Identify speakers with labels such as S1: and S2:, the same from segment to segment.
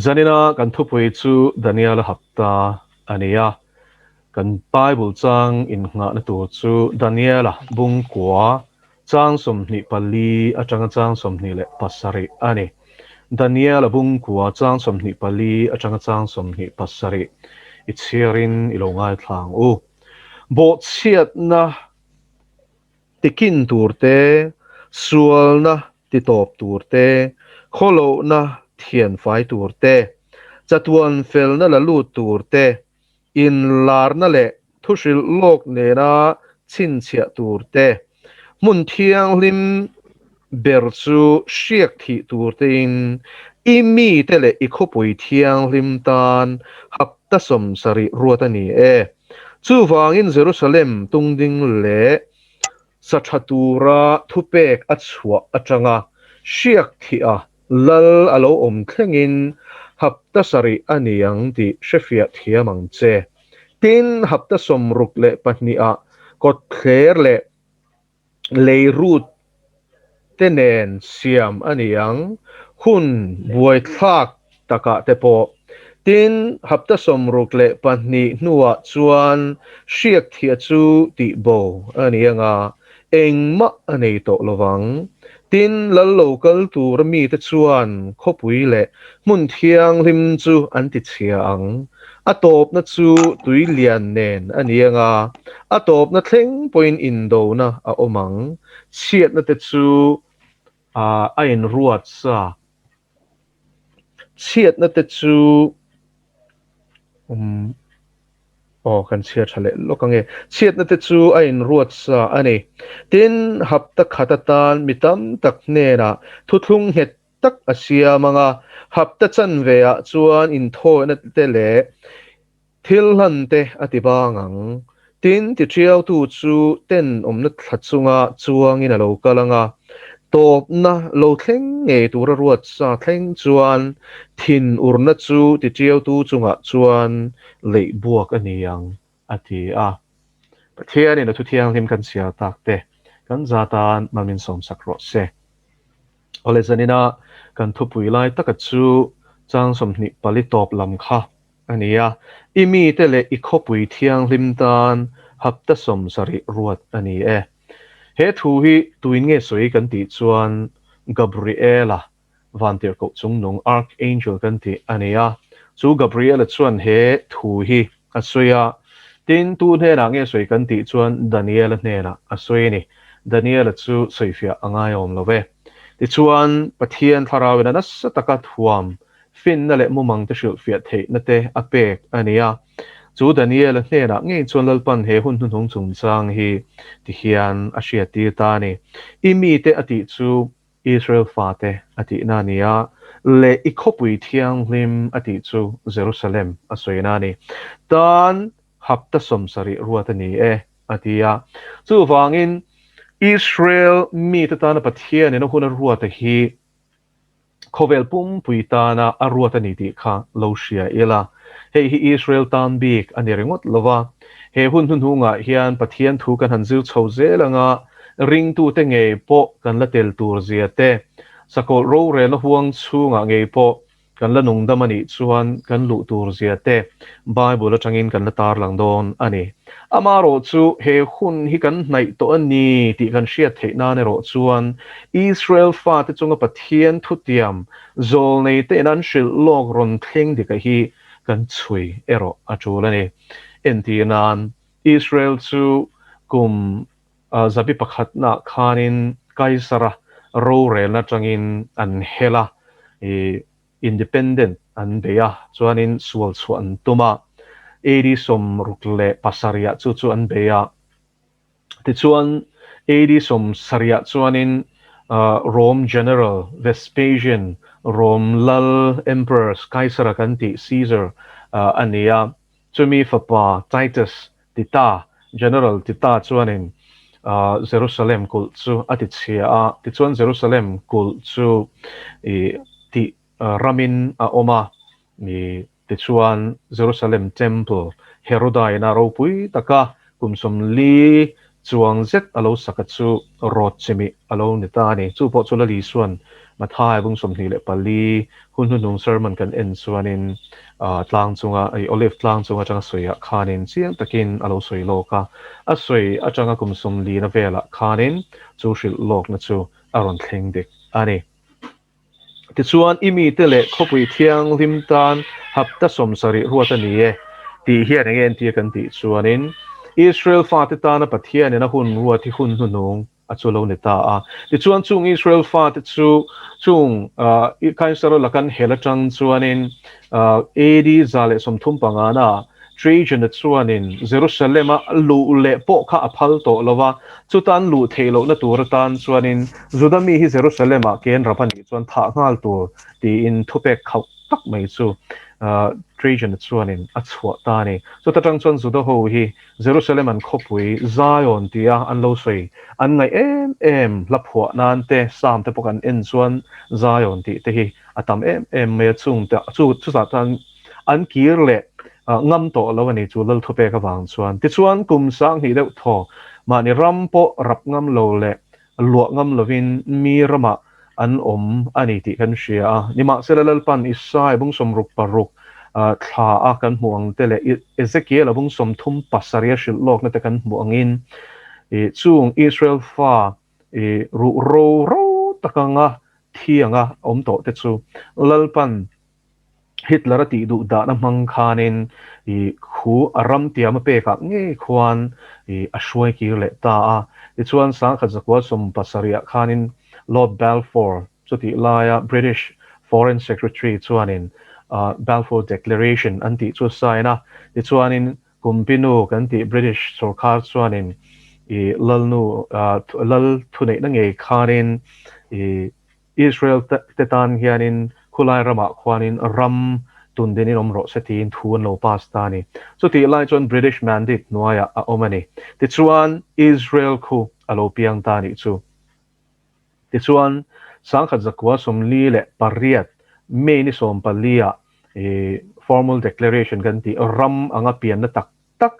S1: Zanina kan thupui chu Daniela hapta a ni a. Kan Bible chang innghahna tur chu Daniela bungkua chang 24 atanga chang 27 a ni. Daniela bungkua chang 24 atanga chang 27 i chhiarin i lo ngaithla ang u. Bawhchhiatna tikin tur te, sualna titawp tur te, khawlohna thianfai tur te, chatuan felna la lut tur te, inlarna leh thuhrilh lawk nena chhinchhiah tur te, hmun thianghlim ber chu hriak thih tur tein i mite leh i khawpui thianghlim tan hapta 70 ruat a ni e. Chuvangin Jerusalem tungding leh sa tha tura thupek a chhuah atanga hriak thih a Lal a lo awm thlengin hapta 7 a ni ang tih hrefiah thiam ang che. Tin, hapta 62 ah kawtthler leh leirut te nen siam a ni ang, hun buaithlak takah te pawh. Tin, hapta 62 hnuah chuan hriak thiah chu tihbo a ni ang a, engmah a nei tawh lovang. Tin, lal lo kal tura mite chuan khawpui leh hmun thianghlim chu an ti chhia ang. A tawpna chu tui lian nen a ni ang a, a tawpna thleng pawhin indona a awm ang. Chhiatna te chu a inruat sa. Chhiatna te chu um aw kan chhiar tha leh lawk ange. Chhiatna te chu a inruat sa a ni. Tin, hapta khat atan mi tam tak hnenah thuthlung nghet tak a siam ang a, hapta chanve ah chuan inthawihna te leh thil hlan te a ti bang ang. Tin, tiṭiautu chu tenawmna thla chunga chuangin a lo kal ang a, tawpna lo thleng ngei tura ruat sa thleng chuan thinurna chu tiṭiautu chungah chuan leih buak a ni ang, a ti a. Pathianin a thu thianghlim kan chhiar tak te kan za tan mal min sawmsak rawh se. Awle zanina kan thupui lai taka chu chang 24 tawp lam kha a ni a, i mite leh i khawpui thianghlim tan hapta 70 ruat a ni e. He thu hi tuin nge sawi kan tih chuan Gabriela vantirhkoh chungnung Archangel kan tih a ni a, chu Gabriela chuan he thu hi a sawi a, tin tu hnenah nge sawi kan tih chuan Daniela hnenah a sawi a ni. Daniela chu sawifiah a ngaiawm lo ve. Tichuan Pathian thlarauin a nasa taka thuam finna leh mumang te hrilhfiah theihna te a pek a ni a. Chu Daniela hnenah ngei chuan Lalpan he hun hnuhnung chungchang hi ti hian a hriattir ta a ni. I mite a tih chu Israel fate a tihna a ni a, leh i khawpui thianghlim a tih chu Jerusalem a sawina a ni. Tan hapta 70 ruat a ni e, a ti a. Chuvangin Israel mite tana Pathianin a hun a ruata hi Khawvel pumpui tana a ruat a ni tih kha lo hria ila. Hei hi Israel tan bik a ni ringawt lo va. He hun hnuhnungah hian Pathian thu kan han zir chho zel anga ringtute ngei pawh kan la tel tur zia te, sakawlh rorelna huang chhungah ngei pawh kan la nungdam a nih chuan kan luh tur zia te Bible atangin kan la tarlang dawn a ni. Amaherawh chu he hun hi kan hnaih tawh a ni tih kan hriat theih nan erawh chuan Israel fate chunga Pathian thutiam zawlnei te'n an hrilh lawk rawn thleng dika hi kan chhui erawh a tul a ni. Entir nan, Israel chu kum zabi pakhatnaah khanin Kaisara rorelna atangin an hel a, independent an bei a, chuanin sual chhuah an tum a, AD 67 ah chu chu an bei a. Tichuan AD 70 ah chuanin Rome General Vespasian, Rome lal Emperor Kaisara kan tih Caesar a ni a, chumi fapa Titus Tita, General Tita chuanin Jerusalem kulh chu a ti chhia a, tichuan Jerusalem kulh chu i tih ramin a awm a, i tichuan Jerusalem Temple Heroda ina ropui taka kum 40 chuang zet a lo saka chu rawt chimih a lo ni ta a ni. Chu pawh chu Lal Isuan Matthai bung 24 hun hnuhnung sermon kan en chuanin tlang chunga Olive tlang chung atanga sawi ah khanin chiang takin a lo sawi lawk a, a sawi atanga kum 40 na velah khanin chu hrilh lawkna chu a rawn thleng dik a ni. Tichuan, i mite leh khawpui thianghlim tan hapta 70 ruat a ni e, tih hian eng entir kan tih chuanin, Israel fate tana Pathianin a hun ruat hi hun hnuhnung a chu lo ni ta a. Tichuan, chung Israel fate chu chung Kaisara lakan hel atang chuanin AD 135 na Trajan-a chuanin Jerusalem-a luh leh pawh kha a phal tawh lo va, chuta an luh theih lohna tur atan chuanin Juda mi hi Jerusalem-ah ke an rap a nih chuan thah nghal tur tiin thupek khauh tak mai chu Trajan-a chuanin a chhuah ta a ni. Chuta tang chuan Juda ho hi Jerusalem an khawpui Zion tia an lo sawi an ngaih em em hla phuah nan te Psalm te pawh kan en chuan Zion tih te hi a tam em em mai a, chung te chu chutah chuan An kir leh ngam tawh lo a ni chu Lal thupek avang chuan. Tichuan kum 2000 deuh thaw mahni ram pawh rap ngam lo leh luah ngam lovin mi ramah an awm a ni tih kan hria a. Nimahsela Lalpan Isai bung 66 thla a kan hmuh ang te leh Ezekiel-a bung 37 a hrilh lawkna te kan hmuh angin chung Israel fa ruh ro ro tak anga thi anga awm tawh te chu Lalpan Hitler a tih duh dahna hmang khanin i khu a ram tiam a pekah ngei khuan i a hruai kir leh ta a. Tichuan 1970ah khanin Lord Balfour chutih laia British Foreign Secretary chuanin Balfour Declaration an tih chu a sign a. Tichuanin Kumpinu kan tih British sorkar chuanin i lalnu lal thuneihna ngei khanin i Israel te tan hianin khulai ramah khuanin ram tundinin awm rawh se tiin thu an lo pass ta a ni. Chutih lai chuan British Mandate hnuaiah a awm a ni. Tichuan Israel khu a lo piang ta a nih chu. Tichuan 1948 May ni 14 ah Formal Declaration kan tih ram anga pianna tak tak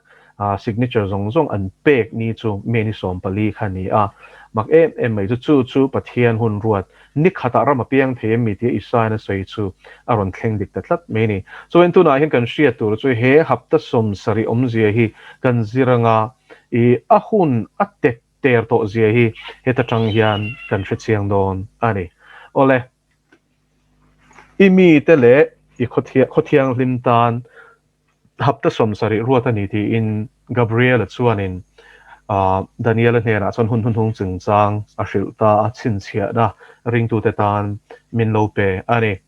S1: signature zawng zawng an pek ni chu May ni 14 kha a ni a. Mak em em mai chu chu chu Pathian hun ruat ni khatah ram a piang thei em mi tia Isaiah-in a sawi chu a rawn thleng dik ta tlat mai a ni. Chuan tunah hian kan hriat tur chu he hapta 70 awmzia hi kan zir anga i a hun a tet ter tawh zia hi heta tang hian kan hre chiang dawn a ni. Awle. I mite leh i khawthianghlim tan hapta 70 ruat a ni tiin Gabriel-a chuanin Daniel-a hnenah chuan hun hnuhnung chungchang a hrilh ta a, chhinchhiahna ringtute tan min lo pe a ni.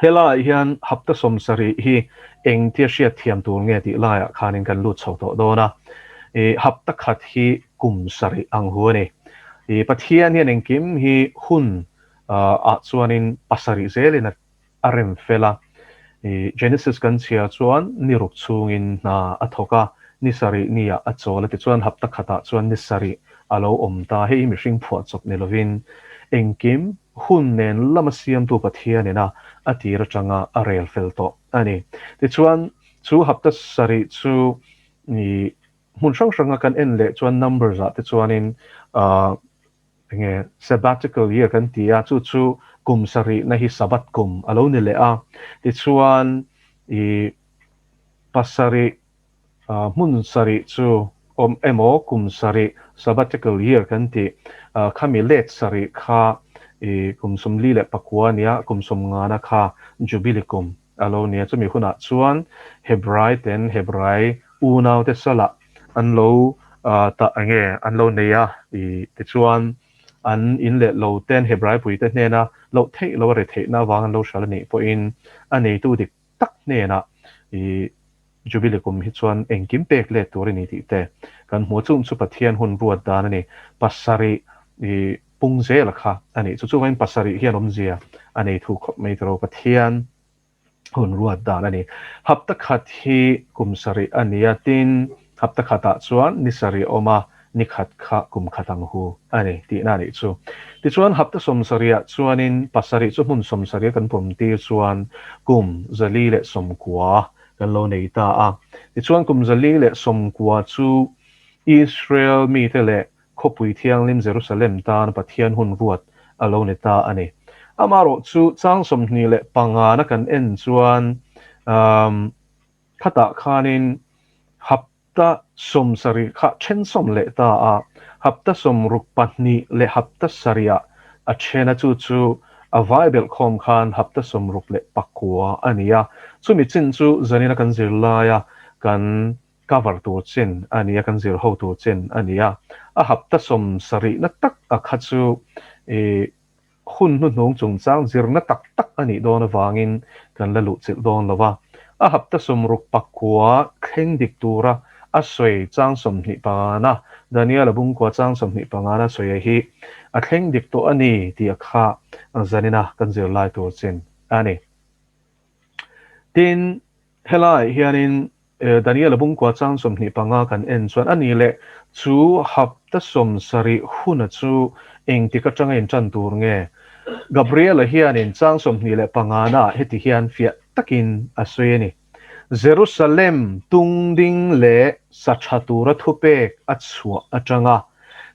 S1: Helaiah hian hapta 70 hi engtia hriat thiam tur nge tih laiah khanin kan lut chho tawh dawn a. Hapta khat hi kum sarih ang hu a ni. Pathian hian engkim hi hun ah chuanin pasarih zelin a a rem fel a. Genesis kan chhiar chuan ni ruk chhungin hna a thawk a, ni sarih niah a chawl a tichuan hapta khatah chuan ni sarih a lo awm ta. Hei hi mihring phuahchawp ni lovin engkim hun nen lama siamtu Pathianin a a tir atanga a rel fel tawh a ni. Tichuan chu hapta sarih chu hmun hrang hranga kan en leh chuan numbers ah te chuanin Enge sabbatical year kan ti a, chu chu kum sarihna hi Sabbath kum a lo ni leh a. Tichuan i pasarih hmun sarih chu awm emaw kum sarih sabbatical year kan tih khami let sarih kha i kum 49 a nia, kum 50 na kha Jubilee kum a lo ni a. Chumi hunah chuan Hebrai ten Hebrai unaute salah an lo tah enge an lo nei a, i tichuan an in leh lo ten Hebrai puite hnena loh theih lo a ri theihna avang an lo hral a nih pawhin a neitu dik tak hnenah i Jubilee kum hi chuan engkim pek let tur a ni tih te kan hmu a, chung chu Pathian hun ruat dan a ni. Pasarih i pung zela kha a nih chu. Chuvangin pasarih hian awmzia a nei thu khawp mai tawh Pathian hun ruat dan a ni. Hapta khat hi kum sarih a ni a, tin hapta khatah chuan ni sarih a awm a, ni khat kha kum khat ang hu a ni tihna a nih chu. Tichuan hapta 70ah chuanin pasarih chu hmun 70 a kan pawm tir chuan kum 490 kan lo nei ta a. Tichuan kum 490 chu Israel mite leh Khawpui thianghlim Jerusalem tan Pathian hun ruat a lo ni ta a ni. Amaherawhchu chang 25 na kan en chuan khatah khanin hapta 70 kha then sawm leh ta a, hapta 62 leh hapta sarihah a then a, chu chu a vai belh khawm khan hapta 69 a ni a. Chumi chin chu zanina kan zir laia kan cover tur chin a ni a, kan zir ho tur chin a ni a. A hapta 70 na tak a kha chu i hun hnuhnung chungchang zirna tak tak a nih dawn avangin kan la luh chilh dawn lo va. A hapta 69 thleng dik tura a sawi chang 25 na Daniel-a bungkua chang 25 na sawi hi a thleng dik tawh a ni tih a kha zanina kan zir lai tur chin a ni. Tin, helaiah hianin Daniel-a bungkua chang 25 kan en chuan a ni leh chu hapta 70 huna chu engtik atanga intan tur nge? Gabriel-a hianin chang 25 na heti hian fiah takin a sawi a ni. Jerusalem tungding leh sa tha tura thupek a chhuah atanga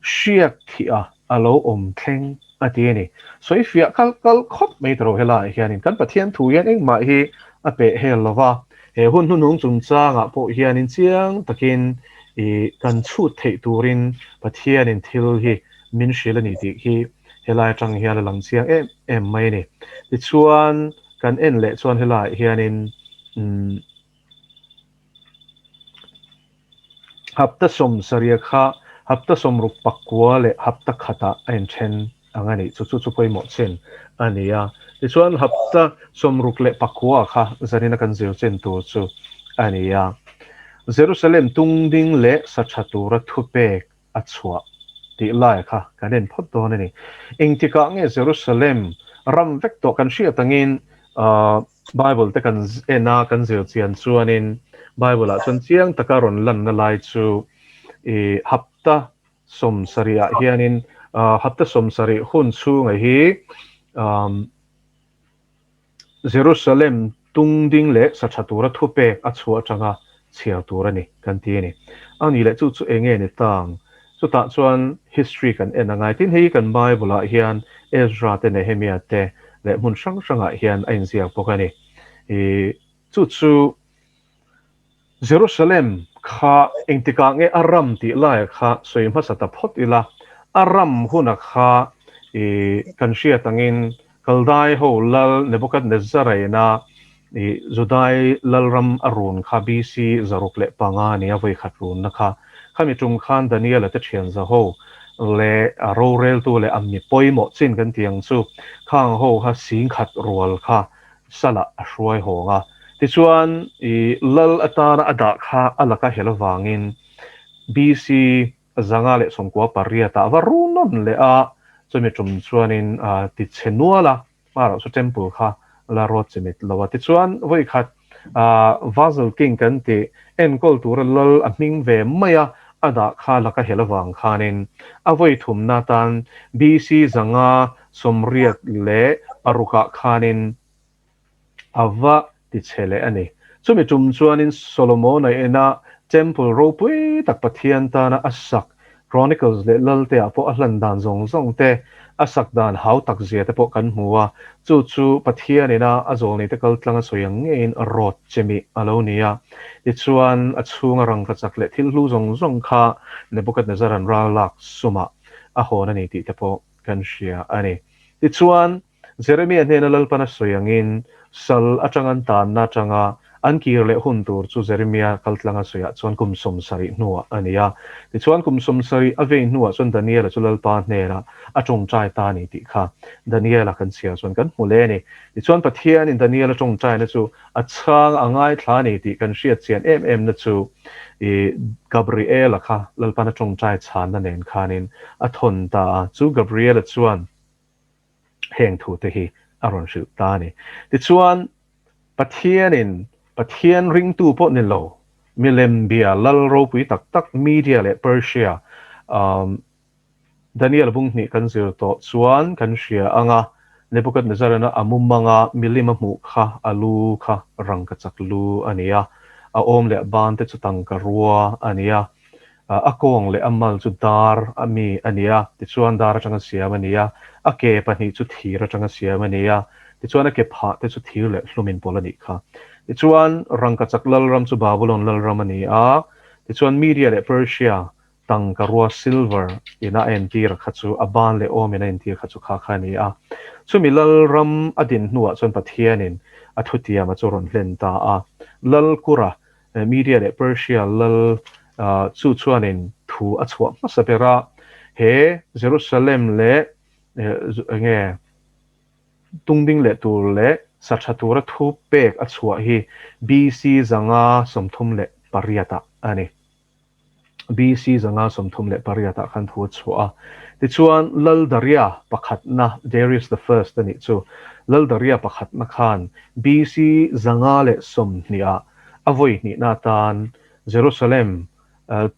S1: hriak thih a a lo awm thleng a ti a ni. Sawi fiah kal kal khawp mai tawh helaiah hianin kan Pathian thu hian engmah hi a peh hel lova, he hun hnuhnung chungchangah pawh hianin chiang takin i kan chhut theih turin Pathianin thil hi min hrilh a ni tih hi helai atang hian a lang chiang em em mai a ni. Tichuan kan en leh chuan helaiah hianin umm hapta 70 kha hapta 69 leh hapta khatah a inthen ang a ni. Chu chu chu pawimawh chin a ni a. Tichuan hapta 69 kha zanina kan zir chin tur chu a ni a. Jerusalem tungding leh sa tha tura thupek a chhuah tih lai kha kan en phawt dawn a ni. Engtikah nge Jerusalem ram vek tawh kan hriat angin Bible te kan en a, kan zir chian chuanin Bible ah chuan chiang taka rawn lanna lai chu i hapta 70 ah hianin hapta 70 hun chhunga hi Jerusalem tungding leh sa tha tura thupek a chhuah atanga chhiar tur a ni kan ti a ni. A ni leh chu chu enge ni tang? Chutah chuan history kan en angai. Tin, hei kan Bible ah hian Ezra te Nehemia te leh hmun hrang hrangah hian a inziak bawk a ni. I chu chu Jerusalem kha engtikah nge a ram tih laia kha sawi hmasa ta phawt ila, a ram huna kha i kan hriat angin Kaldai ho lal Nebuchadnezzar ina i Judai lalram a run kha BC 105 ni a vawikhat runna kha. Khami tum khan Daniel-a te thian za ho leh a roreltu leh a mi pawimawh chin kan ti ang chu khang ho kha 10,000 rual kha salah a hruai hawng a. Tichuan i lal atana a dah kha a laka hel avangin BC 598 ah va runawn leh a, chumi tum chuanin ti chhe nual a, hmarah chu temple kha la rawt chimit lo a. Tichuan vawikhat Vassal King kan tih enkawl tura lal a hming ve mai a, a dah kha laka hel avang khanin a vawi thumna atan BC 586 ah khanin a va ti chhe leh a ni. Chumi tum chuanin Solomon-a ina temple ropui tak Pathian tana a sak, Chronicles leh Lalte-ah pawh a hlan dan zawng zawng te, a sak dan hau tak zia te pawh kan hmu a, chu chu Pathian ina a zawlneite kal tlang a sawi ang ngeiin rawt chemih a lo ni a. Tichuan, a chhunga rangkachak leh thil hlu zawng zawng kha Nebuchadnezzar-a'n ral lak sumah a hawn a ni tih te pawh kan hria a ni. Tichuan, Jeremia hnena Lalpan a sawi angin sal atang an tanna atanga an kir leh hun tur chu Jeremia kaltlanga sawiah chuan kum 70 hnuah a ni a. Tichuan kum 70 a vei hnuah chuan Daniela chu Lalpa hnenah a tawngtai ta a ni tih kha Daniela kan chhiar chuan kan hmu leh a ni. Tichuan Pathianin Daniela tawngtaina chu a chhang a ngaithla a ni tih kan hriat chian em em na chu i Gabriela kha Lalpan a tawngtai chhanna nen khanin a thawn ta a. Chu Gabriela chuan heng thu te hi a rawn hrilh ta a ni. Tichuan, Pathianin Pathian ringtu pawh ni lo, milem bia lal ropui tak tak Media leh Persia, Daniel bung hnih kan zir tawh chuan kan hria ang a, Nebuchadnezzar-a a mumanga milim a hmuh kha a lu kha rangkachak lu a ni a, a awm leh ban te chu tangka rua a ni a. A kawng leh a mal chu dar a mi a ni a, tichuan dar atanga siam a ni a, a ke pahnih chu thir atanga siam a ni a, tichuan a ke phah te chu thir leh hlum inpawlh a nih kha. Tichuan rangkachak lalram chu Babulon lalram a ni a, tichuan Media leh Persia tangka rua silver ina a entir kha chu a ban leh awm in a entir kha chu kha kha a ni a. Chumi lalram a din hnuah chuan Pathianin a thutiama chu rawn hlen ta a, Lalkura Media leh Persia lal chu chuanin thu a chhuah hmasa ber a, he Jerusalem leh enge tungding leh tur leh sa tha tura thu pek a chhuah hi BC 538 ah a ni. BC 538 ah khan thu a chhuah a. Tichuan, Lal Daria pakhatna, Darius the First a nih chu, Lal Daria pakhatna khan BC 520 ah a vawi hnihna atan Jerusalem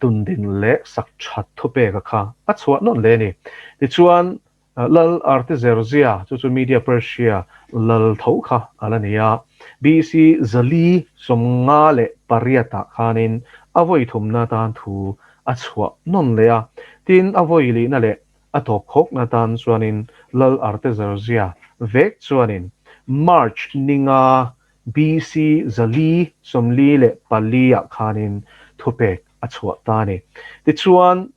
S1: tundin leh sak that thupeka kha a chhuah nawn hle a ni. Tichuan, Lal Artaxerxes chu chu Media Persia lal tho kha a la ni a. BC 458 ah khanin a vawi thumna atan thu a chhuah nawn leh a. Tin, a vawi lihna leh a tawp khawkna atan chuanin Lal Artaxerxes vek chuanin March ninga BC 444 ah khanin thupek a chhuah ta a ni. Tichuan,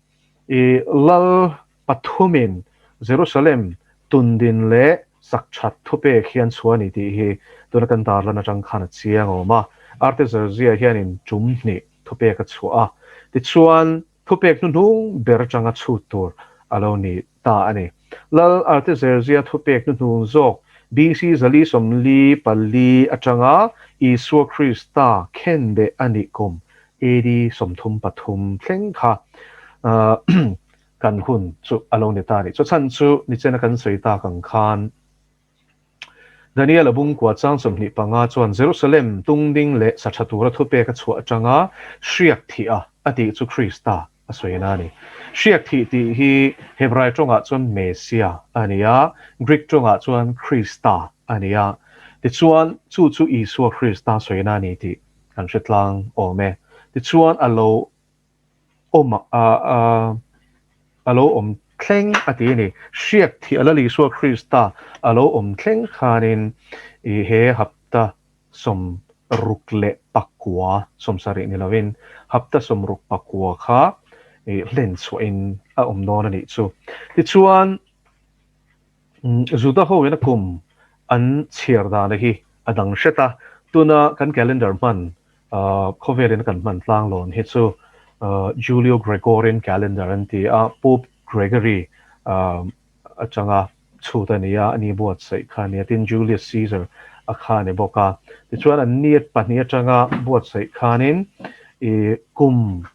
S1: i lal pathumin Jerusalem tundin leh sak that thupek hian chhuah a ni tih hi tuna kan darlan atang khan a chiang awm a. Artaxerxes hianin tum hnih thupek a chhuah a, tichuan thupek hnuhnung ber atanga chhut tur a lo ni ta a ni. Lal Artaxerxes thupek hnuhnung zawk BC 444 atanga Isua Krista khenbeh a nih kum AD 33 thleng kha kan hun chu a lo ni ta a ni. Chu chhan chu nichena kan sawi tak ang khan Daniel-a bungkua chang 25 chuan Jerusalem tungding leh sa tha tura thupek a chhuah atanga hriak thih a a tih chu Krista a sawi na a ni. Hriak thih tih hi Hebrai tawngah chuan Messia a ni a, Greek tawngah chuan Krista a ni a. Tichuan, chu chu Isua Krista sawi na a ni tih kan hre tlang awm e. Tichuan a lo awm a, a lo awm thleng a ti a ni. Hriak thih a Lal Isua Krista a lo awm thleng khanin i he hapta 69, 70 ni lovin hapta 69 kha i hlen chhuahin a awm dawn a nih chu. Tichuan Juda ho in a kum an chhiar dana hi a dang hret a, tuna kan calendar hman khawvelin kan hman tlanglawn hi chu Julio Gregorian calendar an ti a, Pope Gregory atanga chhut a ni a, a ni buatsaih kha a ni a, tin Julius Caesar a kha a ni bawk a. Tichuan an ni pahnih atanga buatsaih khanin i kum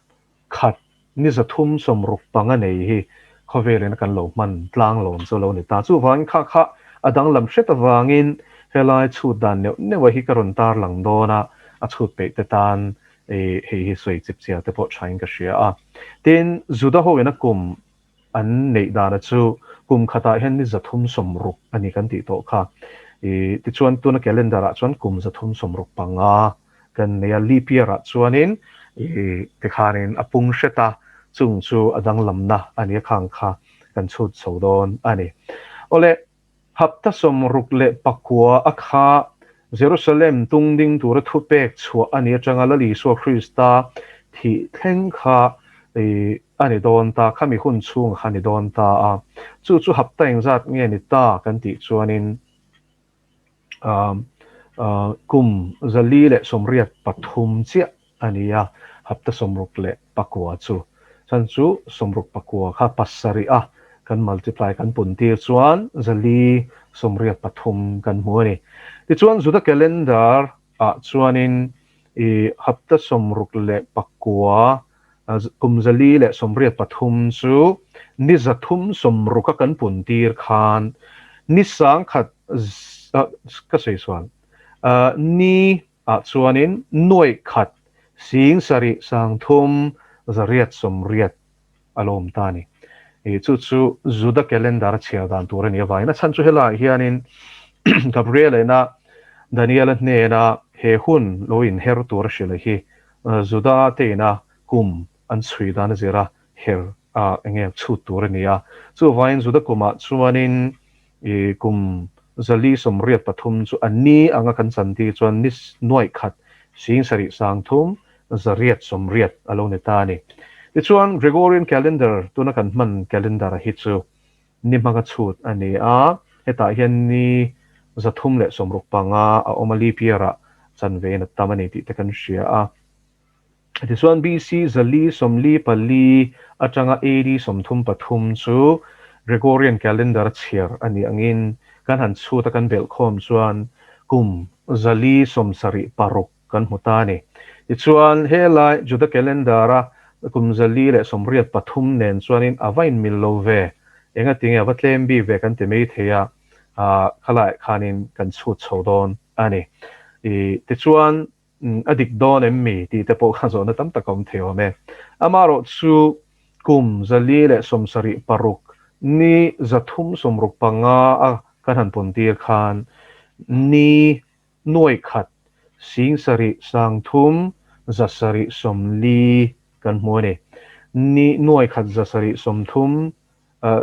S1: khat ni 365 nei hi khawvelin kan lo hman tlanglawn chu lo ni ta. Chuvangin kha kha a danglam hret avangin helai chhut dan neuh neuh hi ka rawn tarlang dawn a, a chhut peih te tan hei hi sawi chip chiar te pawh thain ka hria a. Tin, Juda ho in a kum an neih dana chu kum khatah hian ni 360 a ni kan tih tawh kha. Tichuan tuna calendar ah chuan kum 365 kan nei a, leap year ah chuanin tikhanin a pung hret a, chung chu a danglamna a ni a, khang kha kan chhut chho dawn a ni. Awle, hapta 69 a kha Jerusalem tungding tura thupek chhuah a ni atanga Lal Isua Krista thih thleng kha a ni dawn ta, khami hun chhunga kha a ni dawn ta a. Chu chu hapta engzat nge ni ta kan tih chuanin kum 483 chiah a ni a, hapta 69 chu. Chhan chu 69 kha pasarih a kan multiply kan pun tir chuan 483 kan hmu a ni. Tichuan Juda calendar ah chuanin i hapta 69 kum 483 chu ni 360 a kan pun tir khan ni sangkhat ka sawi chuan ni ah chuanin nuaih khat sing sarih sang thum zariat sawmriat a lo awm ta a ni. Chu chu Juda calendar a chhiar dan tur a ni avangin a chhan chu helaiah hianin Gabriel-ena Daniel-a hnena he hun lo inher tur a hrilh hi Juda te ina kum. an chhui dan a zira her a eng nge chhut tur a ni a. Chuvangin Juda kumah chuanin i kum 483 chu a ni anga kan chantir chuan ni nuaih khat sing sarih sang thum zariat sawmriat a lo ni ta a ni. Tichuan Gregorian calendar tuna kan hman calendar hi chu ni hmanga chhut a ni a, hetah hian ni 365 a awm a, leap year ah chanve in a tam a ni tih te kan hria a. Tichuan BC 444 atanga AD 33 chu Gregorian calendar a chhiar a nih angin kan han chhut a kan belhkhawm chuan kum 476 kan hmu ta a ni. Tichuan helai Juda calendar a kum 483 nen chuanin a va inmil lo ve, engatinge a va tlem bik ve kan ti mai thei a, khalaiah khanin kan chhut chho dawn a ni. Tichuan A dik dawn em mi tih te pawh kha zawhna tam tak a awm thei awm e. Amaherawh chu kum 476 ni 365 a kan han pawn tir khan ni nuai khat sing sarih sang thum za sarih sawmli kan hmu a ni. Ni nuai khat za sarih sawmthum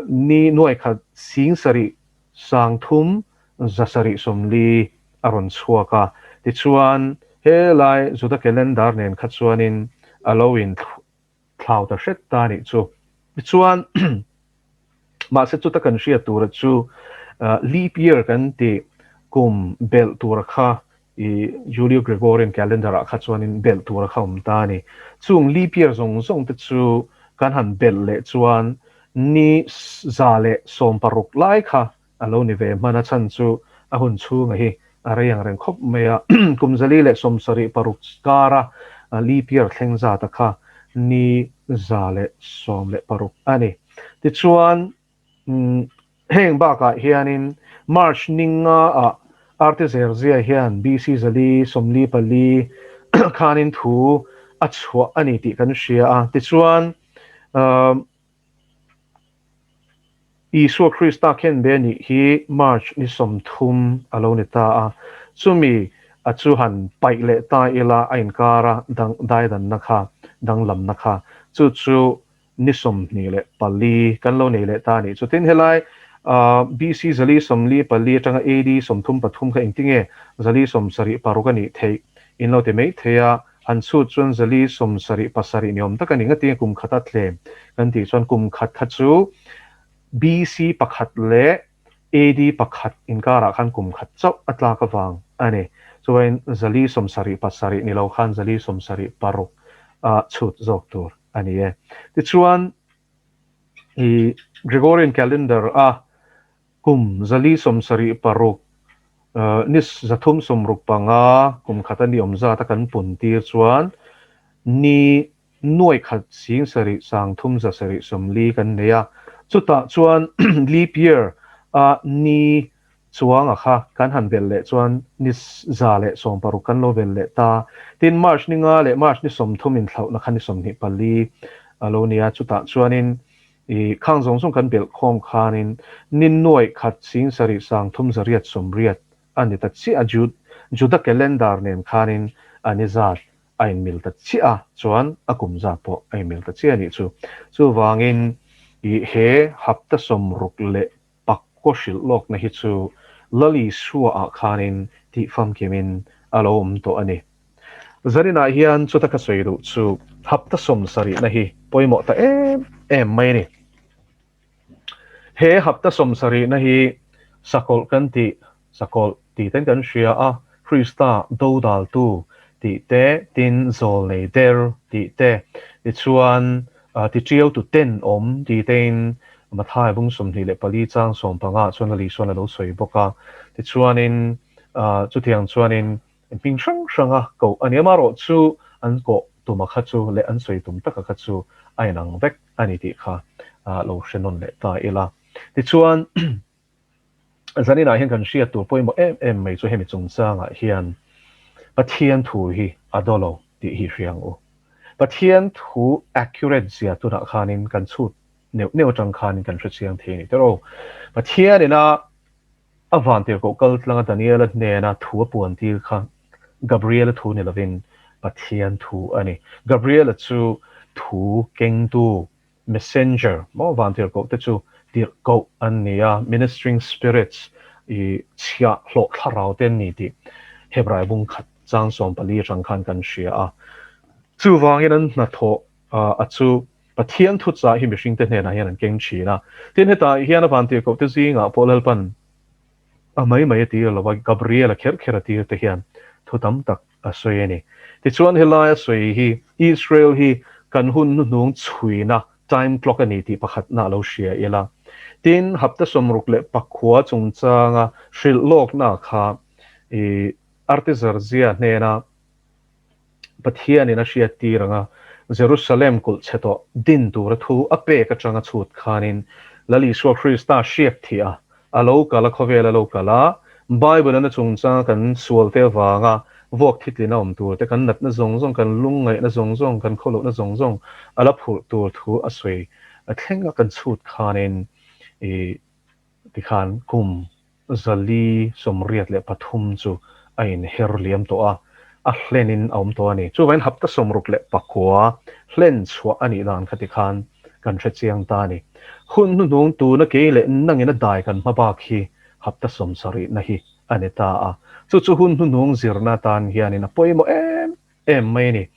S1: Ni nuai khat sing sarih sang thum za sarih sawmli a rawn chhuak a, tichuan helai Juda calendar nen kha chuanin a lo in thlau ta hret ta a nih chu. Tichuan mahse chuta kan hriat tura chu leap year kan tih kum belh tura kha I Julio Gregorian calendar ah kha chuanin belh tur a kha awm ta a ni. Chung leap year zawng zawng te chu kan han belh leh chuan ni 116 lai kha a lo ni ve hman a chhan chu a hun chhunga hi a rei ang reng khawp mai a. Kum 476 kara leap year thleng zat a kha ni 116 a ni. Tichuan Heng bakah hianin March ni nga ah Artaxerxes hian BC 444 khanin thu a chhuah a ni tih kan hria a. Tichuan, Isua Krista khenbe nih hi March ni 30 a lo ni ta a. Chumi a chu han paih leh ta ila a inkara daidanna kha, danglamna kha, chu chu ni 24 kan lo nei leh ta a nih chu. Tin, helai BC 444 atanga AD 33 kha engtinge 476 a nih theih in lo ti mai thei a, han chhut chuan 477 ni awm tak a ni. Ngatinge kum khata tlem kan tih chuan kum khat kha chu BC pakhat leh AD pakhat inkarah khan kum khat chauh a tlak avang a ni. Chuan 477 ni lo khan 476 a chhut zawk tur a ni e. Tichuan, i Gregorian calendar a kum 476 ni 365 kum khat a ni awm zat a kan pun tir chuan ni nuai khat sing sarih sang thum za sarih sawmli kan nei a. Chutah chuan leap year a ni Chuanga kha kan han belh leh chuan ni 116 kan lo belh leh ta. Tin, March ni nga leh March ni 30 inthlauhna kha ni 24 a lo nia. Chutah chuanin i khang zawng zawng kan belh khawm khanin ni nuaih khat sing sarih sang thum zariat sawmriat a ni ta chiah a. Juda calendar nen khanin a ni zat a inmil ta chiah a, chuan a kum zat pawh a inmil ta chiah a nih chu. Chuvangin i he hapta 60 leh Pakkaw hrilh lawkna hi chu Lal Isua ah khanin tih famkimin a lo awm tawh a ni. Zaninah hian chuta ka sawi duh chu hapta 70na hi pawimawh ta em em mai a ni. He hapta 70na hi sakawlh kan tih Sakawlh tih ten kan hria a, Krista dodaltu tih te, tin zawlnei der tih te, tichuan tiṭiautu ten awm tih tein Mathai bung 24 chang 15 chuan a Lisuan a lo sawi bawk a. Tichuanin chutiang chuanin hming hrang hranga koh a ni. Amaherawh chu an koh tuma kha chu leh an sawi tum taka kha chu a inang vek a ni tih kha lo hre nawn leh ta ila. Tichuan. Zaninah hian kan hriat tur pawimawh em em mai chu hemi chungchangah hian Pathian thu hi a daw lo tih hi hria ang u. Pathian thu accurate zia tunah khanin kan chhut neuh neuh atang khanin kan hre chiang thei a ni tiraw. Pathian ina a vantirhkoh kal tlanga Daniela hnena thu a puan tir kha Gabriela thu ni lovin Pathian thu a ni. Gabriela chu. Thu kengtu, messenger, maw vantirhkoh te chu tirhkoh an ni a, ministering spirits, i chhiah hlawh thlarau te an ni tih Hebrai bung khat chang 14 atang khan kan hria a. Chuvangin an hnathawh a chu Pathian thuchah hi mihringte hnenah hian an keng thin a. Tin, hetah hian a vantirhkoh te zingah pawh Lalpan a mai mai a tir lo a, Gabriel-a kher kher a tir te hian thu tam tak a sawi a ni. Tichuan helai a sawi hi Israel hi kan hun hnuhnung chhuina time clock a ni tih pakhatna a lo hria ila. Tin, hapta 69 chungchanga hrilh lawkna kha i Artizarjia hnena Pathianin a hriattir anga Jerusalem kulh chhe tawh din tura thu a pek atanga chhut khanin Lal Isua Krista hriak thih a, a lo kal a, khawvel a lo kal a, Bible ana chungchanga kan sualte avanga vuak thitlin a awm tur te, kan natna zawng zawng, kan lungngaihna zawng zawng, kan khawlohna zawng zawng a la phurh tur thu a sawi a thleng a kan chhut khanin i Tikhan kum 483 chu a inher liam tawh a, a hlenin a awm tawh a ni. Chuvangin hapta 69 hlen chhuah a nih dan kha tikhan kan hre chiang ta a ni. Hun hnuhnung tuna kei leh nangin a dai kan hma bak hi hapta sawmsarihna hi a ni ta a. Chu chu hun hnuhnung zirna atan hianin a pawimawh em em mai a ni.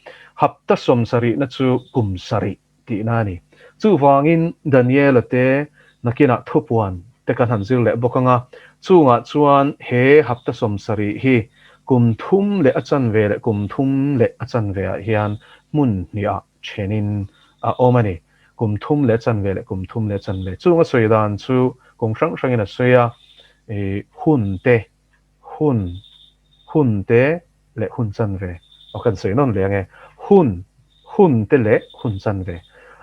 S1: Hapta sawmsarihna chu kum sarih tihna a ni. Chuvangin Daniela te nakinah thupuan te kan han zir leh bawk ang a, chungah chuan he hapta 70 hi kum thum leh a chanve leh kum thum leh a chanve ah hian hmun hnihah thenin a awm a ni. Kum thum leh a chanve leh kum thum leh a chanve. Chung a sawi dan chu kum hrang hrangin a sawi a, ih hun te, hun, hun te, leh hun chanve. Aw kan sawi nawn leh ange. Hun, hun te leh hun chanve.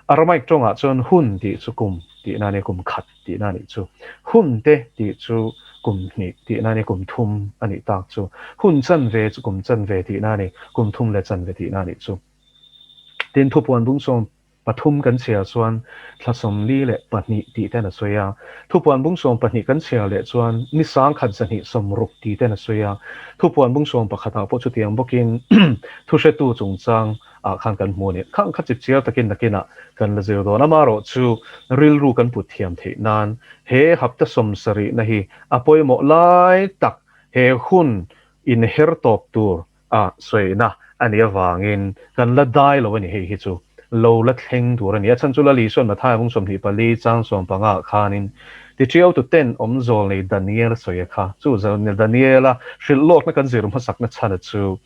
S1: Aramaic tawngah chuan hun tih chu kum tihna a nia, kum khat tihna a nih chu. Hun te tih chu kum hnih tihna a nia, kum thum a nih tak chu. Hun chanve chu kum chanve tihna a ni, kum thum leh chanve tihna a nih chu. Tin, thupuan bung 13 kan chhiar chuan thla 42 tih ten a sawi a, thupuan bung 12 kan chhiar leh chuan ni 1260 tih ten a sawi a, thupuan bung 11 ah pawh chutiang bawkin thuhretu chungchang ah khan kan hmu a ni. Khang kha chip chiar takin nakinah kan la zir dawn. Amaherawhchu rilru kan put thiam theih nan he hapta 70 na hi a pawimawh lai tak he hun inher tawp tur a sawina a nih avangin kan la dai lo a ni hei hi chu lo la thleng tur a ni. A chhan chu Lal Isuan Mathaia bung 24 chang 15 ah khanin tiṭiau tu ten awm zawl nei Daniel a sawi a kha. Chu Daniela hrilh lawkna kan zir hmasakna chhan a chu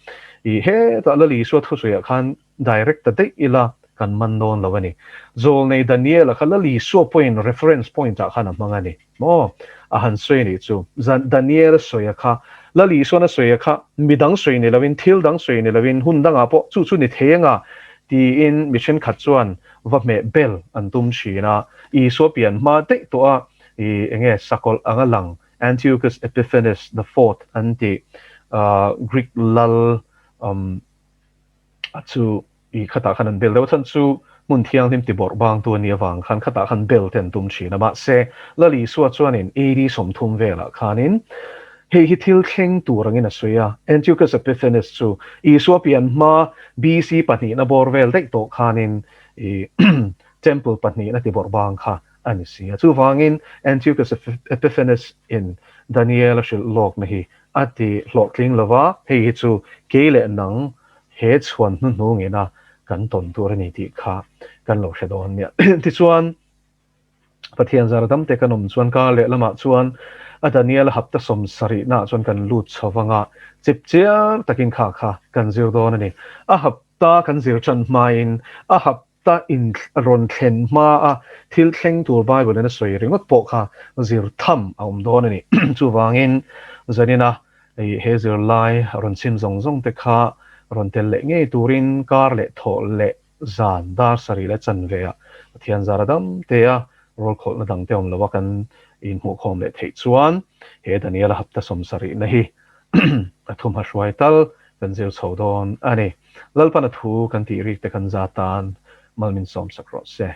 S1: i hetah Lal Isua thusawiah khan direct ta daih ila kan man dawn lo a ni. Zawlnei Daniela kha Lal Isua pawhin reference point ah khan a hmang a ni. Maw? A han sawi a nih chu. Daniela sawi a kha, Lal Isuan a sawi a kha, midang sawi ni loin, thil dang sawi ni loin, hun dangah pawh chu chu ni thei anga tiin mi thenkhat chuan va hmeh bel an tum thin a. Isua pian hma daih tawh a, i enge sakawlh anga lang Antiochus Epiphanes the fourth an tih, Greek lal um, a chu i khatah khan an bel deuh a chhan chu hmun thianghlim ti bawrh bangtu a nih avang khan khatah khan bel te an tum thin a mahse Lal Isua chuanin AD 30 velah khanin hei hi thil thleng tur angin a sawi a Antiochus Epiphanes chu Isua pian hma BC pahnihna bawr vel daih tawh khanin i temple pahnihna ti bawrh bang kha a ni si a chuvangin Antiochus Epiphanes in Daniel a hrilh lawkna hi A ti hlawhtling lo va, hei hi chu kei leh nang he chhuan hnuhnung ina kan tawn tur a ni tih kha kan lo hre dawn nia. Tichuan, Pathian zara dam te kan awm chuan kar leh lamah chuan a Daniel a hapta 70 naah chuan kan lut chho vanga chip chiar takin kha kha kan zir dawn a ni. A hapta kan zir tan hmain a hap ta in rawn thlen hma a thil thleng tur Bible in a sawi ringawt pawh kha zir tham a awm dawn a ni. Chuvangin zanina he zirlai rawn chhim zawng zawng te kha rawn tel leh ngei turin kar leh thawh leh zan dar sarih leh chanve ah Pathian zara dam te a rawlkhawlhna dang te awm lo a kan inhmuhkhawm leh theih chuan he Daniela hapta 70 na hi a thumha hruai tal kan zir chho dawn a ni. Lalpan a thu kan tih rik te kan za tan mal min sawm sak rawh se.